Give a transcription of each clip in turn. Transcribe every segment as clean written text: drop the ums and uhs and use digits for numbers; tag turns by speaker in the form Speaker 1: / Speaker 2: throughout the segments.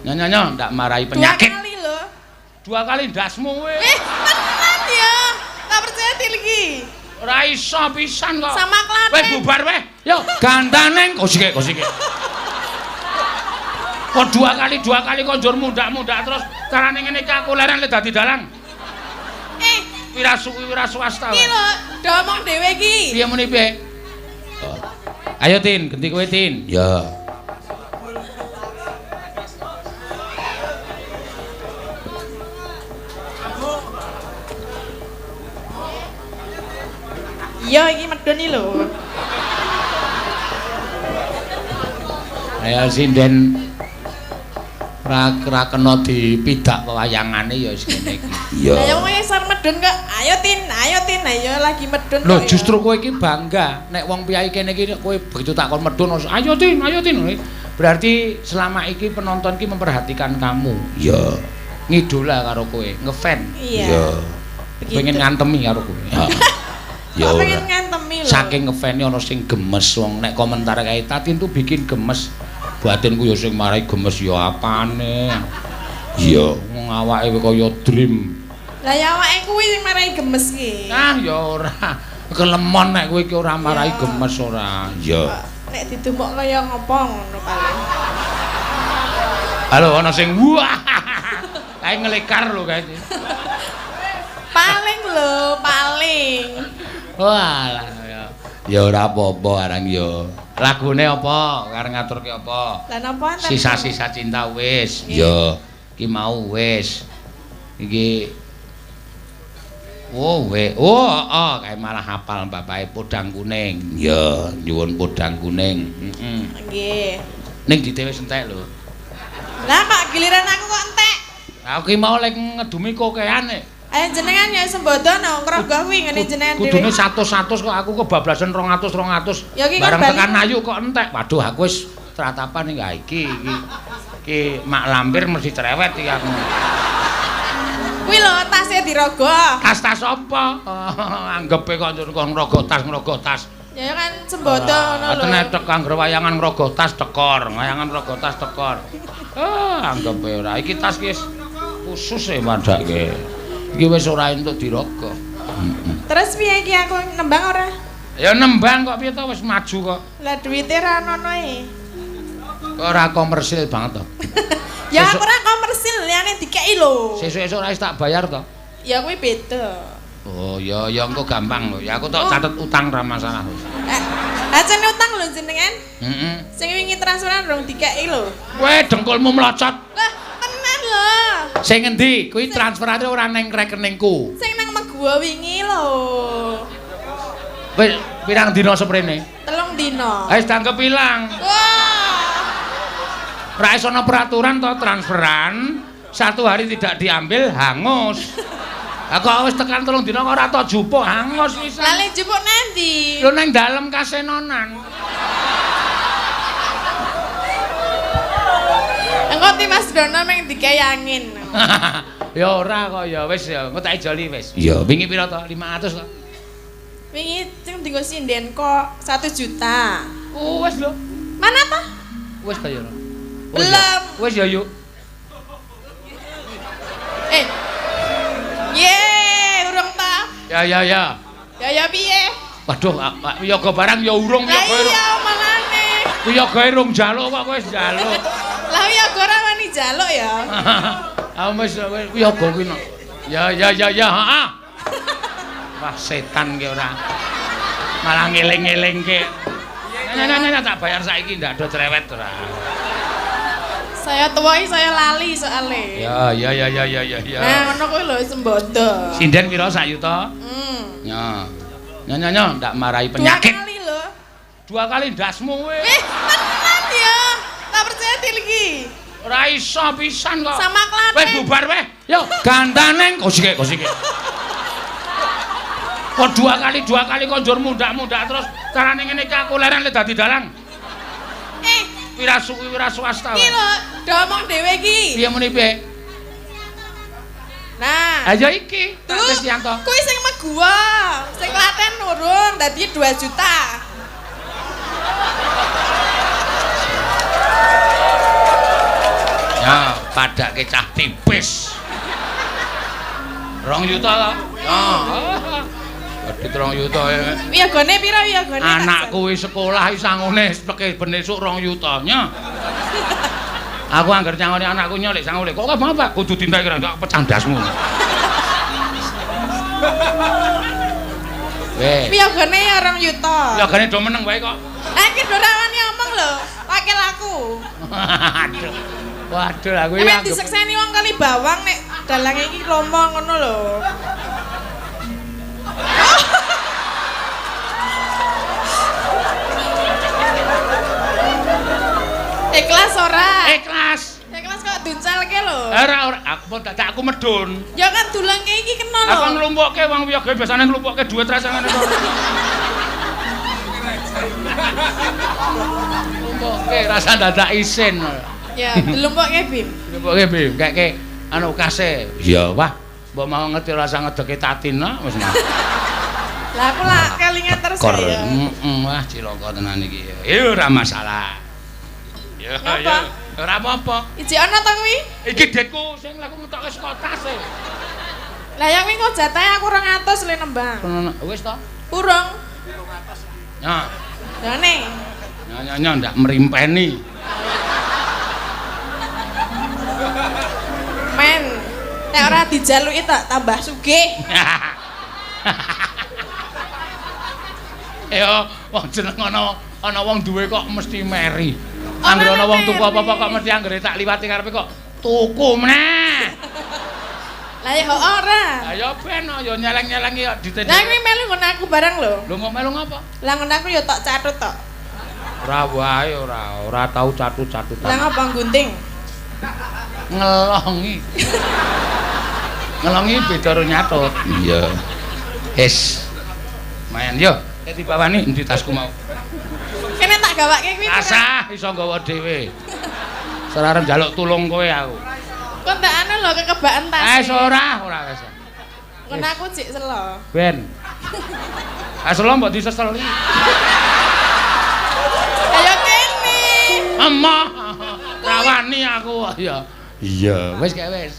Speaker 1: Nyonya ndak marahi penyakit.
Speaker 2: Dua kali lho.
Speaker 1: Dua kali ndasmu kowe.
Speaker 2: Tenan ya. Tak percaya lagi.
Speaker 1: Ora iso pisan kok.
Speaker 2: Sama Klaten.
Speaker 1: Weh bubar weh. Yo gantane kosike kosike. Kok dua kali kok njur mundak-mundak terus carane ngene iki aku leren le dadi dalang. Wira swasta.
Speaker 2: Iki lho, do omong dhewe iki.
Speaker 1: Piye muni piye? Ayo Tin, genti kowe Tin. Ya.
Speaker 2: Iya iki medun iki lho.
Speaker 1: Ayo sinden ra kena dipidak wayangane ya wis ngene iki. Iya.
Speaker 2: Lah wong isor medun kok. Ayo Tin, ayo Tin, ayo lagi medun.
Speaker 1: Lho justru kowe iki bangga nek wong piyai kene iki kowe begitu takon medun ayo Tin, ayo Tin. Berarti selama iki penonton iki memperhatikan kamu. Iya. Ngidola karo kowe, ngefan.
Speaker 2: Iya.
Speaker 1: Pengen ngantemi karo kowe. Ya
Speaker 2: pengen ngantemi lho.
Speaker 1: Saking ngefane ana sing gemes wong nek komentar kae Tatin tuh bikin gemes. Batinku ya sing marai gemes ya apane. Iya, wong awake kaya dream.
Speaker 2: Lah ya awake kuwi sing marai gemes ki.
Speaker 1: Ah ya ora. Kelemon nek kowe iki ora marai gemes ora. Iya.
Speaker 2: Nek didumuk kaya ngopo ngono paling.
Speaker 1: Halo ana sing wah. Kae ngelekar lho kae.
Speaker 2: Paling lho, paling.
Speaker 1: Walah ya. Ya ora apa-apa arang ya. Lagune apa? Arep ngaturke apa?
Speaker 2: Lah napa enten?
Speaker 1: Sisa-sisa cinta wis. Ya, iki mau wis. Iki oh, we. Oh, heeh, kae malah hafal bapake podang kuning. Ya, nyuwun podang kuning. Heeh.
Speaker 2: Nggih.
Speaker 1: Ning dite wis entek lho.
Speaker 2: Lah kok giliran aku kok entek?
Speaker 1: Aku ki mau lek ngedumi kokean e.
Speaker 2: Ayo jenengan ya sembodo no ngrogoh kuwi ngene jenengan dhewe.
Speaker 1: Kudune 100-100 kok aku kebablasan 200-200.
Speaker 2: Ya
Speaker 1: bareng tekan ayu kok entek. Waduh aku wis tratapan iki iki. Iki mak lampir mesti cerewet iki aku.
Speaker 2: Kuwi lho tase dirogoh.
Speaker 1: Tas-tas apa? Anggepe kok njur kok ngrogoh tas ngrogoh tas.
Speaker 2: Ya kan sembodo ngono lho.
Speaker 1: Tenan tek anggere wayangan ngrogoh tas tekor, wayangan ngrogoh tas tekor. Ah, anggepe ora. Iki tas ki wis khusus e padake. Iki wis ora entuk dirogoh.
Speaker 2: Terus piye iki aku nembang ora?
Speaker 1: Ya nembang kok piye to wis maju kok.
Speaker 2: Lah duwite ra ono e.
Speaker 1: Kok ora komersil banget to.
Speaker 2: Ya aku ora komersil liyane dikeki lho.
Speaker 1: Sesuk-esuk ora wis tak bayar to.
Speaker 2: Ya kuwi beda.
Speaker 1: Oh ya ya engko gampang lho. Ya aku tok catet utang ra masalah.
Speaker 2: Lah jane utang lho jenengan.
Speaker 1: Heeh.
Speaker 2: Sing wingi transferan rong dikeki lho.
Speaker 1: Kowe dengkulmu mlocot.
Speaker 2: Lah tenan lho.
Speaker 1: Sing ngendi? Kuwi transferane ora neng rekeningku.
Speaker 2: Sing nang Megua wingi lho.
Speaker 1: Wis pirang dina seprene?
Speaker 2: 3 dina.
Speaker 1: Wis dianggep ilang.
Speaker 2: Wah.
Speaker 1: Ra iso ana peraturan to transferan satu hari tidak diambil hangus. Lah kok wis tekan 3 dina kok ora tok jupuk hangus pisan.
Speaker 2: Lah le jupuk nanti?
Speaker 1: Lho nang dalem kasenonan.
Speaker 2: Engko ti Mas Dono meng dikei angin.
Speaker 1: Ya ora kok ya wis ya engko tak ijoli wis. Ya wingi pira to? 500 to.
Speaker 2: Wingi sing dienggo sinden kok 1 juta.
Speaker 1: Oh wis lho.
Speaker 2: Mana ta?
Speaker 1: Wis ta ya.
Speaker 2: Belum.
Speaker 1: Wis ya yuk.
Speaker 2: Ye, urung ta?
Speaker 1: Ya ya ya.
Speaker 2: Ya ya piye?
Speaker 1: Waduh, yoga barang ya urung
Speaker 2: ya. Iya malane.
Speaker 1: Yoga urung njaluk kok kowe wis njaluk.
Speaker 2: Lah yoga ora wani njaluk ya.
Speaker 1: Ah wis yoga kuwi no. Ya ya ya ya, heeh. Wah setan ki ora. Malah ngeling-ngelingke. Nyanyi tak bayar saiki ndak ada cerewet ora.
Speaker 2: Saya tua iki saya lali soalnya.
Speaker 1: Ya ya ya ya ya ya.
Speaker 2: Nah, ngono kuwi lho sembodo.
Speaker 1: Sinden pira sak yuta? Ya. Nyonya ndak marahi penyakit.
Speaker 2: Dua kali lho.
Speaker 1: Dua kali ndasmu kowe.
Speaker 2: Tenan ya. Tak percaya lagi.
Speaker 1: Ora iso pisan kok.
Speaker 2: Sama Klaten.
Speaker 1: Weh bubar weh. Yo gantane kosike kosike. Kok dua kali kok njur mundak-mundak terus carane ngene iki aku leren le dadi dalang. Wira swasta.
Speaker 2: Iki lho, do omong dhewe iki.
Speaker 1: Piye muni piye?
Speaker 2: Nah.
Speaker 1: Ayo iki, tak Kristianto.
Speaker 2: Kuwi sing Megua, sing Klaten urung dadi 2 juta.
Speaker 1: Ya Ah, padake cah tipis. 2 yuta to? Ah. Duit 2 yuta.
Speaker 2: Wiyogane pira wiyogane?
Speaker 1: Anakku wis sekolah iki sangune teke ben esuk 2 yuta nya. Aku angger nyangoni anakku nyolik sangune. Kok apa kudu dintai kira tak pecah ndasmu. Weh.
Speaker 2: Wiyogane ya 2 yuta.
Speaker 1: Wiyogane do meneng wae kok.
Speaker 2: Eh iki do ora wani omong lho, wakil aku.
Speaker 1: Aduh. Waduh aku iki.
Speaker 2: Nek disekseni wong kali bawang nek dalange iki lomo ngono lho. Ikhlas ora?
Speaker 1: Ikhlas.
Speaker 2: Ikhlas kok duncalke lho.
Speaker 1: Ora ora, aku dadak aku medun.
Speaker 2: Ya kan dulangke iki kena lho.
Speaker 1: Aku nglumpukke wong wiyaga biasane nglumpukke dhuwit rasane kok. Nglumpukke rasa dadak isin.
Speaker 2: Ya, dilumpukke Bim.
Speaker 1: Dilumpukke Bim, keke anu kase. Iya, wah. Mbok mau ngerti rasa ngedeke Tatina wis.
Speaker 2: Lah aku lak kelingan terus ya.
Speaker 1: Heeh, wah cilaka tenan iki. Ya ora masalah. Ya ya, ora apa-apa.
Speaker 2: Ijik ana to kuwi?
Speaker 1: Iki dekku sing laku ngetokke saka tas e.
Speaker 2: Lah ya kuwi kok jatahe aku 200 le nembang.
Speaker 1: Wis to?
Speaker 2: Urung.
Speaker 1: 200. Ya.
Speaker 2: Lah ne.
Speaker 1: Nyo nyo ndak mrimpeni.
Speaker 2: Men, nek ora dijaluki tak tambah sugih.
Speaker 1: Ya, wong jeneng ana wong duwe kok mesti meri. Anggere ana wong tuku apa-apa kok mesti anggere tak liwati karepe kok tuku meneh.
Speaker 2: Lah ya ora.
Speaker 1: Lah ya ben ya nyeleng-nyelengi kok ditendek.
Speaker 2: Lah kuwi melu nggon aku barang lho.
Speaker 1: Lho kok melu ngapa?
Speaker 2: Lah nggon aku ya tok catut tok.
Speaker 1: Ora wae ora tau catut-catutan.
Speaker 2: Lah ngapa nggunting?
Speaker 1: Ngelongi. Ngelongi beda karo nyatut. Iya. Wis. Mayan yo, nek dibawani endi tasku mau.
Speaker 2: Kene tak gawake kuwi.
Speaker 1: Asah iso nggawa dhewe. Ora arep njaluk tulung kowe aku.
Speaker 2: Kok ndak anu lho kekebakan tas.
Speaker 1: Eh ora, ora wis.
Speaker 2: Ngono aku jek selo.
Speaker 1: Ben. Ah selo mbok diseseli.
Speaker 2: Ayo kene.
Speaker 1: Emoh. Rawani aku ya. Iya, wis kae wis.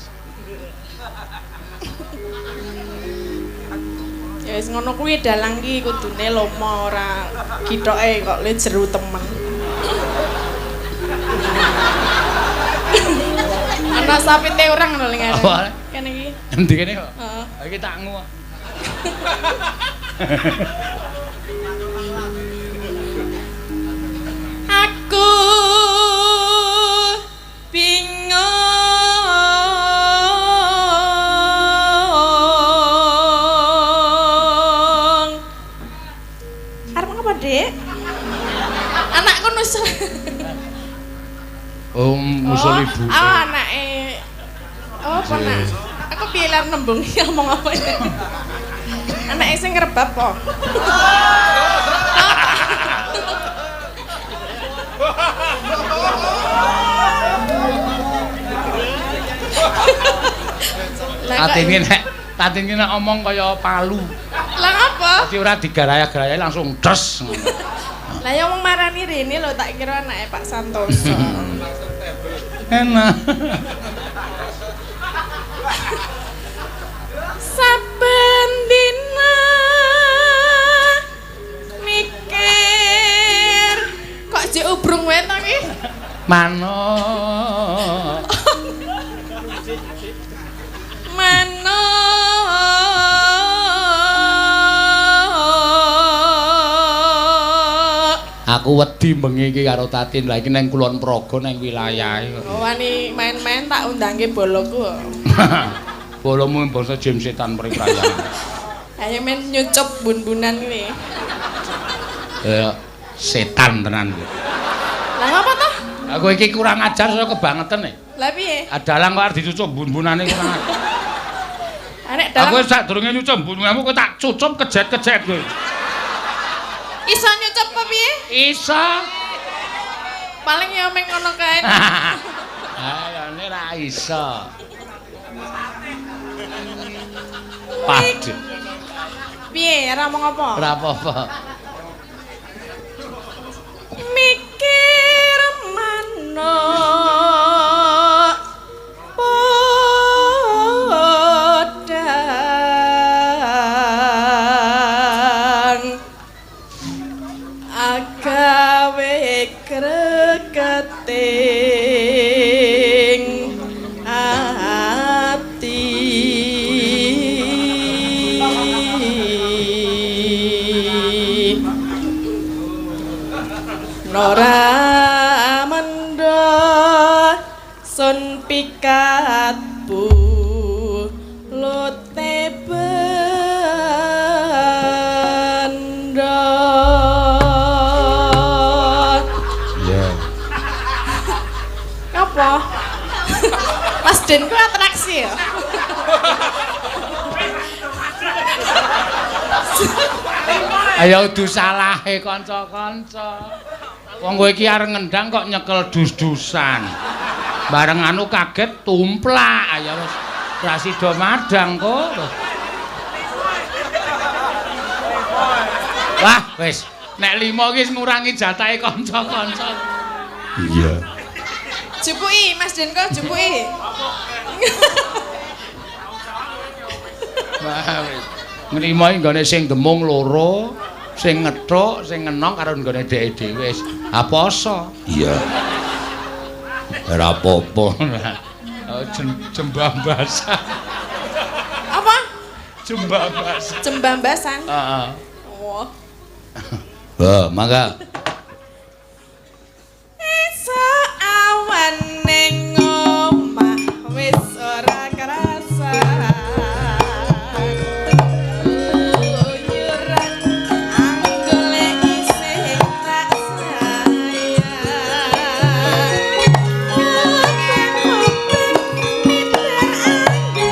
Speaker 2: Ya wis ngono kuwi dalang ki kudune lomo ora kithoke kok le jeru temen. Ana sapite urang lho ning arep. Kene iki.
Speaker 1: Endi kene kok?
Speaker 2: Heeh.
Speaker 1: Iki tak ngu.
Speaker 2: Aku bingung. Arep ngapa, Dik? Anakku nusul.
Speaker 1: Oh, musul ibu.
Speaker 2: Oh, anake. Oh, apa nak? Aku piye lar nembung ngomong apa ya? Anake sing ngrebab po.
Speaker 1: Tatine nek omong kaya palu.
Speaker 2: Lah ngapa?
Speaker 1: Dadi ora digaraya-garaya langsung des ngono.
Speaker 2: Lah ya wong marani rene lho tak kira anake Pak Santoso.
Speaker 1: Enak.
Speaker 2: Saben dina mikir kok jek ubrung wae to ki?
Speaker 1: Manuk.
Speaker 2: Manuk.
Speaker 1: Aku wedi bengi iki karo Tatin. Lah iki nang Kulon Progo nang wilayahe.
Speaker 2: Oh, wani main-main tak undangke boloku.
Speaker 1: Bolomu bangsa jim setan mriprayan.
Speaker 2: Ayo men nyucup bun-bunan kuwi.
Speaker 1: Ya setan tenan kuwi.
Speaker 2: Lah ngapa to?
Speaker 1: Aku iki kurang ajar saya kebangetan e.
Speaker 2: Lah piye?
Speaker 1: Dalang kok arep dicucup bun-bunane kurang ajar.
Speaker 2: Arek dalang.
Speaker 1: Aku sadurunge nyucup bun-bunanmu kok tak cucup kejet-kejet kowe.
Speaker 2: Iso nyucup apa piye?
Speaker 1: Iso.
Speaker 2: Paling ya meng ngono kae.
Speaker 1: Ayo ne ra iso. Pade.
Speaker 2: Piye ora omong apa?
Speaker 1: Ora apa-apa.
Speaker 2: Mikir manuk. Sun pikat bulute bendho.
Speaker 1: Iya.
Speaker 2: Apa? Mas Den ku atraksi ya?
Speaker 1: Ayo udu salahe kanca-kanca. Wong kowe iki arep ngendang kok nyekel dus-dusan. Bareng anu kaget tumplak. Ayo wis ora sida madang kok. Wah, wis nek 5 iki ngurangi jatahe kanca-kanca. Iya.
Speaker 2: Jupuki Mas Denko, jupuki.
Speaker 1: Wah, wis. Ngrimo iki nggone sing demung loro, sing ngethuk, sing ngenong karo nggone dheke dhewe wis. Ha poso. Iya. Ora apa-apa. Jembambasan.
Speaker 2: Apa?
Speaker 1: Jembambasan.
Speaker 2: Jembambasan.
Speaker 1: Heeh.
Speaker 2: Oh.
Speaker 1: Wah, mangga.
Speaker 2: Esuk awan ning omah wis ora kerasa. Keluyuran anggole isih tak sayang. Uben-uben miber anggonku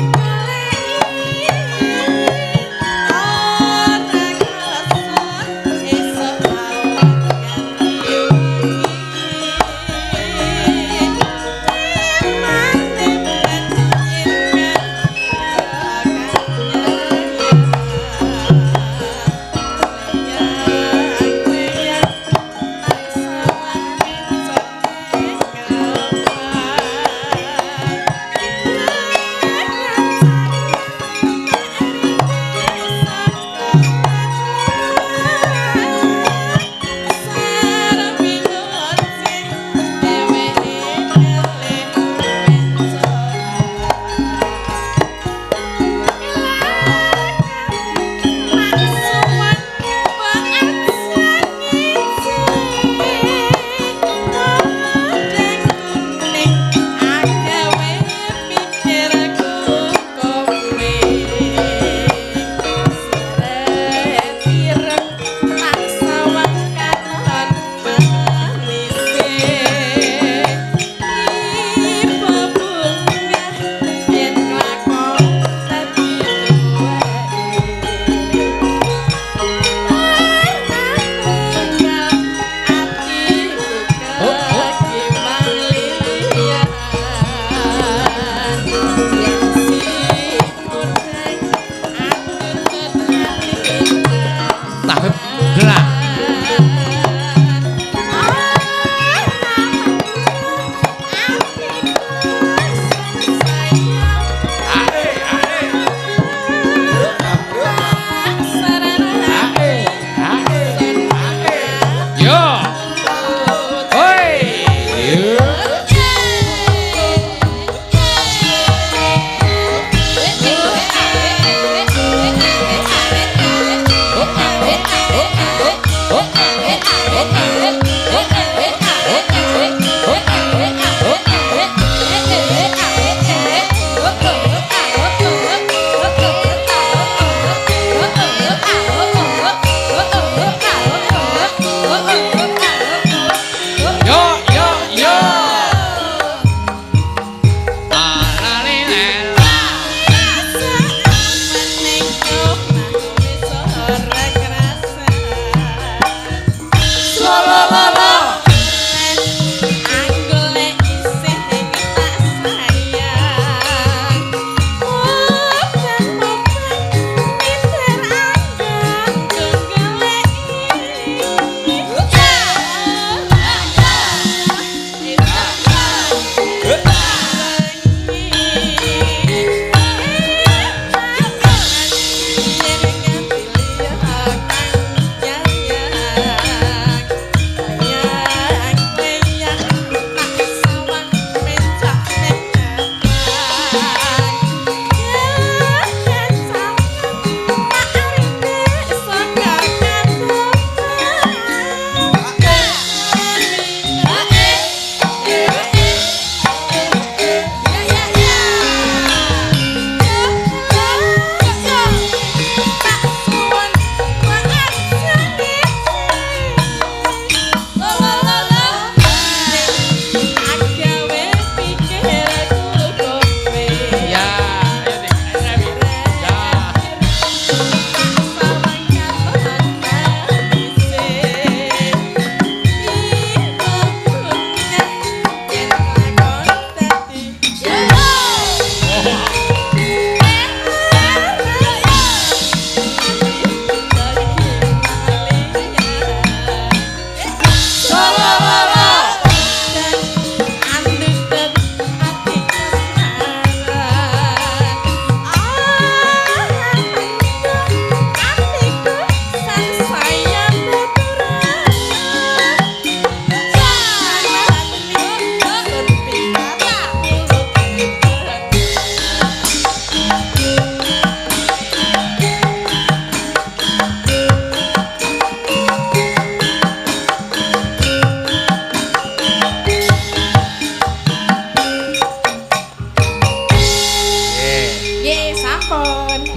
Speaker 2: goleki. Ora kerasa esuk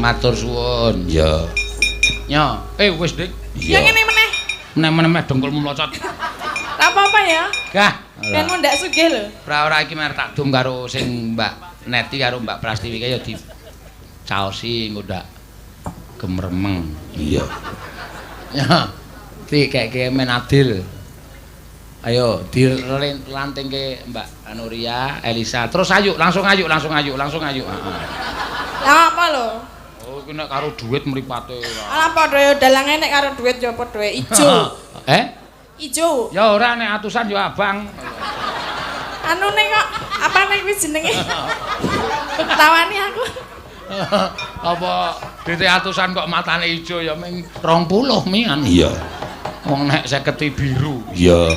Speaker 1: Matur suwun.
Speaker 3: Iya.
Speaker 1: Nyo, wis, Dik.
Speaker 2: Ya ngene meneh.
Speaker 1: Meneh-meneh dengkulmu mlocot.
Speaker 2: Ora apa-apa ya.
Speaker 1: Gah.
Speaker 2: Ben mundak sugih lho.
Speaker 1: Ora ora iki mer tak dum karo sing Mbak Neti karo Mbak Prastiwi kae ya di caosi engko ndak gemeremeng.
Speaker 3: Iya.
Speaker 1: Ya. Dikeke men adil. Ayo dilantingke Mbak Anuria, Elisa. Terus ayo langsung ayo langsung ayo langsung ayo. Heeh.
Speaker 2: Lah apa lho?
Speaker 1: Oh, iki nek karo dhuwit mripate.
Speaker 2: Alah padha ya dalange nek karo dhuwit ya padha ijo.
Speaker 1: Eh?
Speaker 2: Ijo.
Speaker 1: Ya ora nek atusan ya abang.
Speaker 2: Anu nek kok apa nek kuwi jenenge? Tawani aku.
Speaker 1: Apa duwite atusan kok matane ijo ya ming 20 mian.
Speaker 3: Iya.
Speaker 1: Wong nek 50 biru.
Speaker 3: Iya.